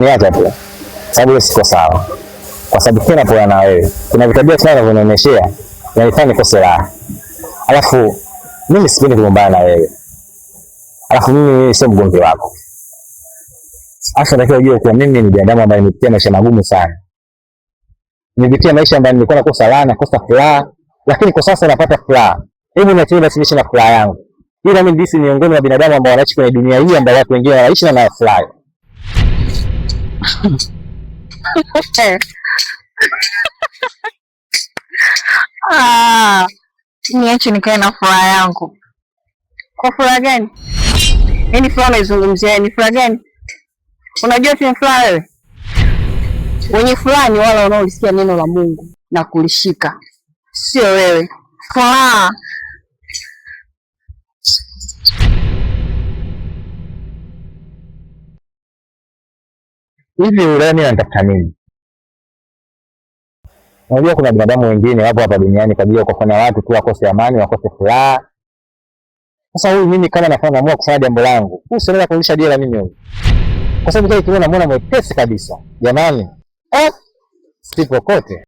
Niacha tu. Sababu siko sawa. Kwa sababu kila napoona na wewe, kuna vitabia fulani unavyonionyeshea, inanifanya nikose raha. Alafu mimi sipendi kugombana na wewe. Alafu mimi sio mgomvi wako. Alafu natakiwa ujue kuwa mimi ni binadamu ambaye nimepitia maisha magumu sana. Nimepitia maisha ambayo nilikuwa nakosa raha, nakosa furaha, lakini kwa sasa napata furaha. Hebu niachie basi niishi na furaha yangu. Ila mimi ndisi miongoni mwa binadamu ambao wanaishi kwenye dunia hii ambao watu wengine wanaishi na wanafurahi. Ah, niache nikae na furaha yangu. Kwa furaha gani? Yaani furaha unaizungumzia ni furaha gani? Unajua tu furaha wewe? Wenye furaha ni wale wanaolisikia neno la Mungu na kulishika, sio wewe. Furaha Hivi ulani anatafuta nini? Unajua kuna binadamu wengine wapo hapa duniani kwa ajili ya kufanya watu tu wakose amani, wakose furaha. Sasa huyu mimi kama nafanya naamua kufanya jambo langu, huyu siweza kurudisha jela mimi huyu. Kwa sababu kile kiona namuona mwepesi kabisa. Jamani, eh, sipo kote.